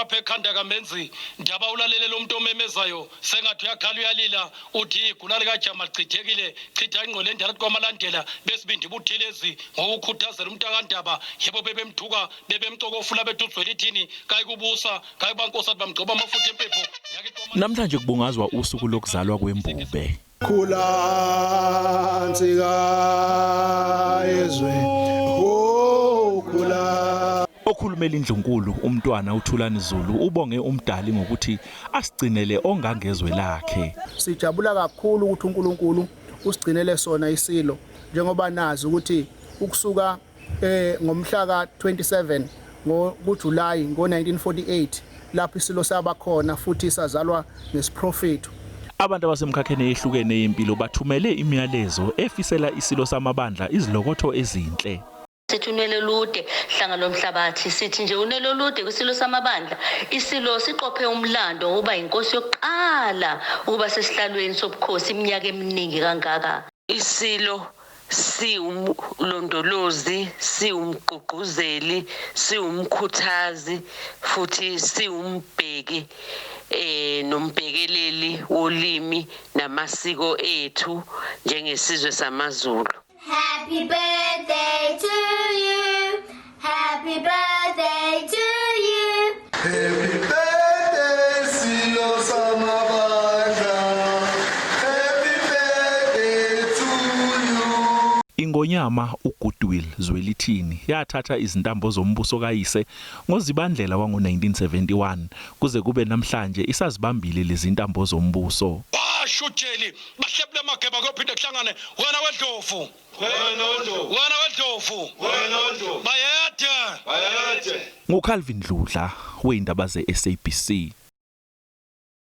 Amaphaphu ekhanda kamenzi ndaba ulalele lo muntu omemezayo sengathi uyakhala uyalila uthi igula likajama lichithekile chitha ingqondo endala kwamalandela besibindi buthelezi ngokukhuthazela umntakandaba yebo bebemthuka bebemcokofula bethi uzwelithini kayikubusa kayikubankosi athi bamgcoba amafutha empepho. Namhlanje kubungazwa usuku lokuzalwa kwembube. Khula nsika yezwe oh khula. Okhulumela indlunkulu umntwana uThulani Zulu ubonge umdali ngokuthi asigcinele ongangezwe lakhe. Sijabula kakhulu ukuthi uNkulunkulu usigcinele sona isilo njengoba nazi ukuthi ukusuka eh ngomhla ka-27 ngokuJulayi ngo-1948 lapho isilo saba khona futhi sazalwa ngesiprofetho. Abantu abasemkhakheni eyehlukene yempilo bathumele imiyalezo efisela isilo samabandla izilokotho ezinhle. Sithi unwele olude hlanga lomhlabathi, sithi nje unwele olude kwisilo samabandla. Isilo siqophe umlando wokuba yinkosi yokuqala ukuba sesihlalweni sobukhosi iminyaka eminingi kangaka. Isilo siwumlondolozi, siwumgqugquzeli, siwumkhuthazi futhi siwumbheki eh nombhekeleli wolimi namasiko ethu njengesizwe samaZulu. Happy birthday to you. Happy birthday to you. Happy birthday Silo samabandla. Happy birthday to you. Ingonyama uGoodwill Zwelithini yathatha izintambo zombuso kayise ngoZibandlela wango-1971 kuze kube namhlanje isazibambile lezi ntambo zombuso. Washo ujeli bahlephule amageba kuyophinde kuhlangane wena wedlovu wena wedlovu wena wedlovu wena wedlovu bayede bayede. NguCalvin Dludla wey'ndaba ze-SABC.